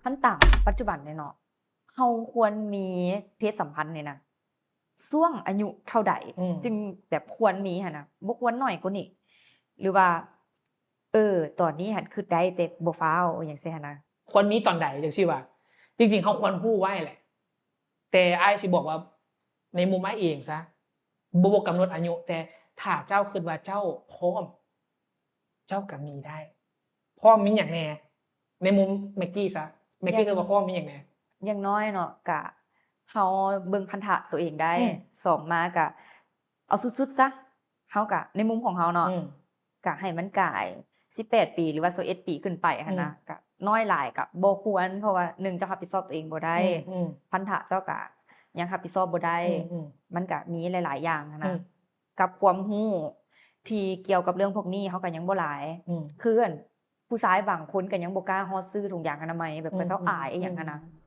ຂັ້ນຕ່ຳປັດຈຸບັນນີ້ເນາະ ເຮົາຄວນມີເພດສຳພັນນີ້ນະ ຊ່ວງອາຍຸເທົ່າໃດ ອືມ ຈຶ່ງແບບຄວນມີຫັ້ນນະ? ບໍ່ຄວນໜ້ອຍກວ່ານີ້ ຫຼືວ່າ ເອີ ຕອນນີ້ຫັ້ນຄິດໄດ້ແຕ່ບໍ່ຟ້າວ ຫຍັງຊີ້ຫັ້ນນະ? ຄວນມີຕອນໃດຈັ່ງຊີ້ຫວາ? ຈິງໆ ເຮົາຄວນຮູ້ໄວ້ແຫຼະ ແຕ່ອ້າຍຊິບອກວ່າ ໃນມຸມອ້າຍເອງຊະ ບໍ່ ບໍ່ກຳນົດອາຍຸ ແຕ່ຖ້າເຈົ້າຄິດວ່າເຈົ້າພ້ອມ ເຈົ້າກໍມີໄດ້. ພ້ອມມີຫຍັງແດ່? ໃນມຸມແມັກກີ້ຊະ ແມັກກີ້ ຢ່າງ ຄິດວ່າພ້ອມມີຫຍັງແດ່? ຢ່າງນ້ອຍເນາະ ກະເຮົາເບິ່ງພັນທະຕົວເອງໄດ້ ອືມ ສອງມາກະເອົາສຸດໆຊະ ເຮົາກະ ໃນມຸມຂອງເຮົາເນາະ ອືມ ກະໃຫ້ມັນກາຍສິບແປດປີ ຫຼືວ່າຊາວເອັດປີຂຶ້ນໄປຫັ້ນນະ ອືມ ກະນ້ອຍຫຼາຍກະບໍ່ຄວນ ເພາະວ່າໜຶ່ງ ເຈົ້າຮັບຜິດຊອບຕົວເອງບໍ່ໄດ້ ອືມ ອືມ ພັນທະເຈົ້າກະຍັງຮັບຜິດຊອບບໍ່ໄດ້ ອືມ ອືມ ມັນກະມີຫຼາຍໆຢ່າງຫັ້ນນະ ອືມ ກັບຄວາມຮູ້ທີ່ກ່ຽວກັບເລື່ອງພວກນີ້ ເຮົາກໍຍັງບໍ່ຫຼາຍ ອືມ ຄືອັນ ຜູ້ຊາຍບາງຄົນກໍຍັງບໍ່ກ້າຮອດຊື້ຖົງຢາງອະນາໄມ ແບບ ອືມ ເຂົາເຈົ້າອາຍ ອືມ ອີ່ຫຍັງຫັ້ນນະ ອືມ